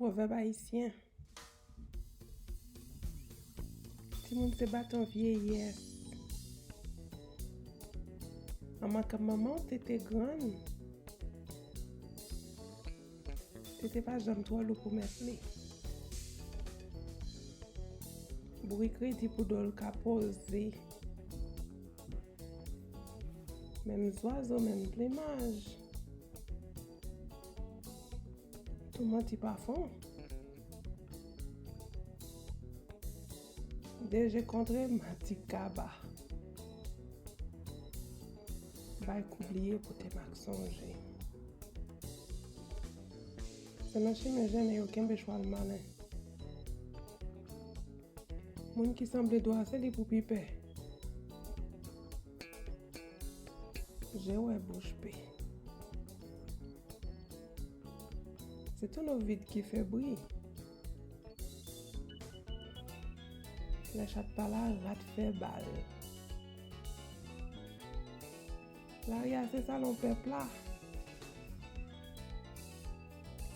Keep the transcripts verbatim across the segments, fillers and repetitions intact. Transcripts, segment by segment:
Pwovèb ayisyen. Timoun se baton vyeyès. An mankan manman w, tete grann. Tete pa janm twò lou pou mèt li. Bourik redi pou do l ka poze. Menm zwazo, menm plimaj. Tou manti pa fon. De je kontre, manti kaba. Bay kou bliye, pote mak sonje. Se nan chimen jennen yo kenbe chwal malen. Moun ki sanble dwa, se li pou pi pè. Je wè bouch pe. Se tounen vid ki fè bri. Lè chat pa la, rat fè bal. Lari a se salon pèp la.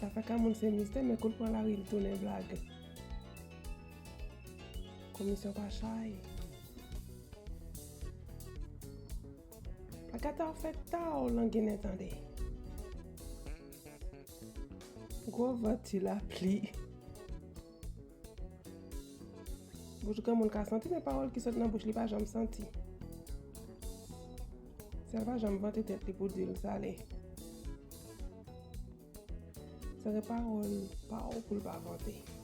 Zafè ka moun se mistè, men kou l pran lari, l tounen blag. Komisyon pa chay. Plakata w fè ta w lan ginen tande. Gwo van, ti lapli. Bouch granmoun ka santi, men pawòl ki sot nan bouch li pa janm santi. Sèl pa janm vante tèt li pou di l sale. Sere pawòl pa w pou l pa vante.